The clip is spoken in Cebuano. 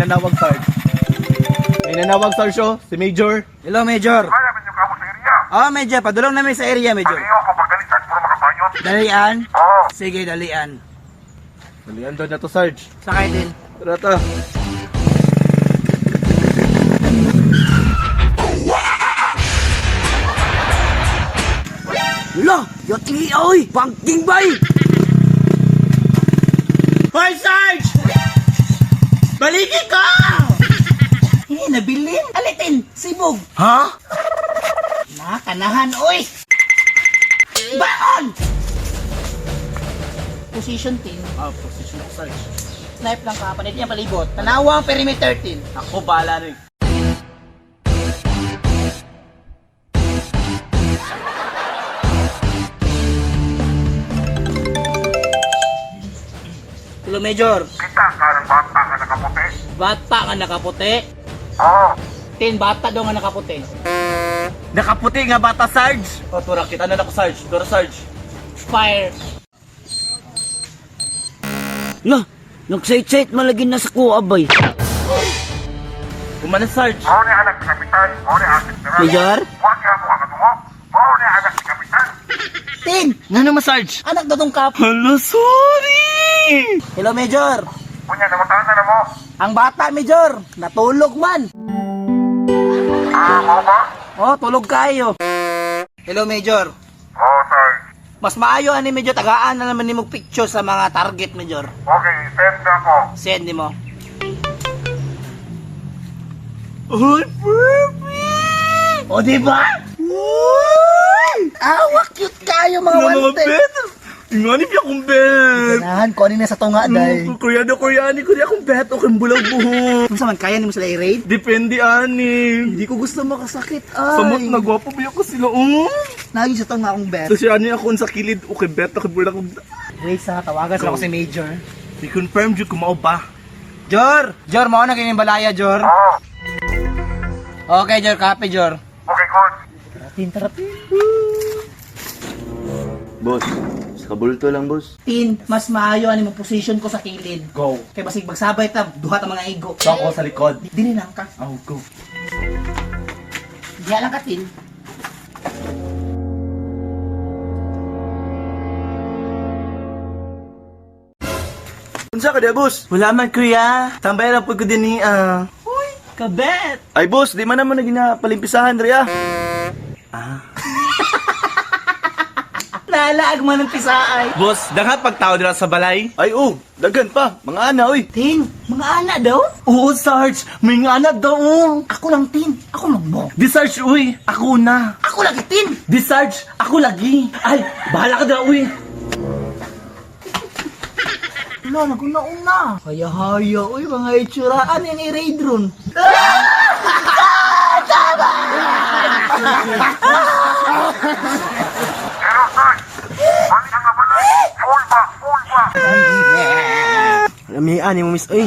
nanawag, Sarge. May nanawag, Sarge, oh. Si Major. Hello, Major. Kaya ninyo kamo sa area. Oh, Major, padulong namin sa area, Major. Pareho ko pagdalisan para makabayot. Dalian? Oo. Sige, dalian. Dalian daw na to, Sarge. Sakay din. Tara ta. Lo, yotli oy, bangking bay. Hoy, Sarge! Baliki ka! Eh, nabilin. Alitin, sibog. Ha? Nakanahan, oy. Baon! Position team. Ah, position ako, Sarge. Snipe lang ka, panit niya palibot. Tanawa ang perimeter team. Ako, bahala na eh. Hello, Major. Kita ka ng bata nga nakaputi. Bata nga nakaputi. Oo. Tin, bata daw nga nakaputi. Nakaputi nga bata, Sarge! Oh, tura, kita na ako, Sarge. Tura, Sarge. Fire. Lah, nagsayt-sayt malagi na sa kuha bay. Kumana, Sarge. Mao ni anak ni Kapitan. Mao ni anak ni Major? Wa kaya mo ka katungo. Mao ni anak ni Kapitan. Tin! Nga naman, Sarge? Anak daw tong kap. Hala, sorry! Hello, Major. Unya namutan na mo. Ang bata, Major. Natulog man. Ah, mao ba? Oh, tulog kayo. Hello, Major. Oo, Sarge. Mas maayo ani Major tagaan na naman nimo picture sa mga target, Major. Okay, send na ko. Send nimo. Uy, perfect! O, di ba? Uy! Awa, cute kayo mga Ano mga wante. bet? Ingani pa akong bet! Ganahan ko ani na sa tunga, day. Koreano, Koreano, Korea akong bet. Okay, bulag buhok. Unsa man kaya nimo sila i-raid? Depende, ani. Hindi ko gusto makasakit, ay. Samot, nagwapo ba ako sila? Oh. Nagi sa tunga akong bet. Tapos siya, ani ako sa kilid. Okay, bet. Okay, bulag. Wait sa tawagan sila ko si Major. I-confirm jud kung mao ba. Jor! Jor, mao na kini balaya, Jor. Oo. Okay, Jor, kape, Jor. Okay, good. Taratin, taratin. Boss, sa kabulto lang, boss. Tin, mas maayo ani mo position ko sa kilid. Go. Kay basig magsabay ta, duha ta mga igo. So ako sa likod. Dili lang ka. Oh, go. Diha lang ka, Tin. Unsa ka di, boss? Wala man, kuya. Tambay ra pud ko din ni ah. Uy, kabet. Ay, boss, di man naman na ginapalimpisahan, diri ah. Nalaag man ang pisaay. Boss, daghan pagtao dira sa balay. Ay, oh, daghan pa. Mga ana, oy. Tin, mga ana daw? Oo, Sarge. May nga anak daw. oh. Ako lang, Tin. Ako lang mo. Di Sarge, uy. Ako na. Ako lagi, Tin. Di Sarge, ako lagi. Ay, bahala ka daw, uy. Wala, naguna-una. Haya-haya, uy, mga itsura. Ano yung i-raid ron? Hello, Sarge. Balik ang balay. Full ba? Full ba? Lamian ni mo miss oy.